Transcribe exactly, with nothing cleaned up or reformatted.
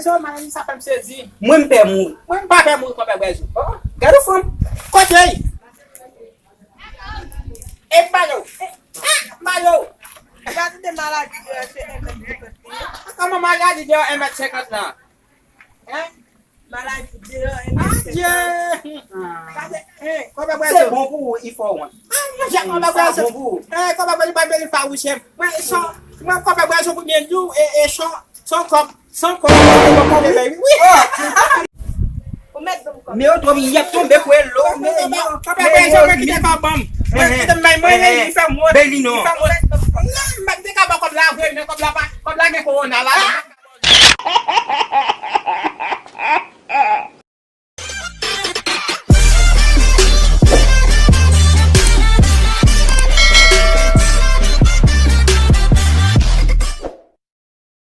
Se maladi sa fè m sezi. Mwen m pè mouri. Mwen m pa pè mouri, konpè Bwèzo. Oh, gade yon fanm. Kote l? E m ba yo. E, e, m ba yo. Gade de maladi, euh, se un mètre cinquante. Kòman maladi de un mètre cinquante la? Hein? Maladi de un mètre cinquante. Adye! Gade, hein, konpè Bwèzo. Se bon pou ou, il faut one. Ah, mon Dieu, konpè Bwèzo. Sa bon pou ou. Eh, konpè Bwèzo, pa beni pa wouche. Mwen, son, mwen, konpè Bwèzo, pou byen di w, e, e, son, son kòb, son kòb, son kòb, wi. Ou mèt ban m kòb. Men yo twòp, y ap tonbe pou elo, men yo, konpè Bwèzo, mwen kite kòb ban m. Mwen kite m bay mwen, li fè m wont. Beni non. Li fè m wont. Non, m pa te ka ba kòb la vre, men kòb la pa, kòb la gen kowona la.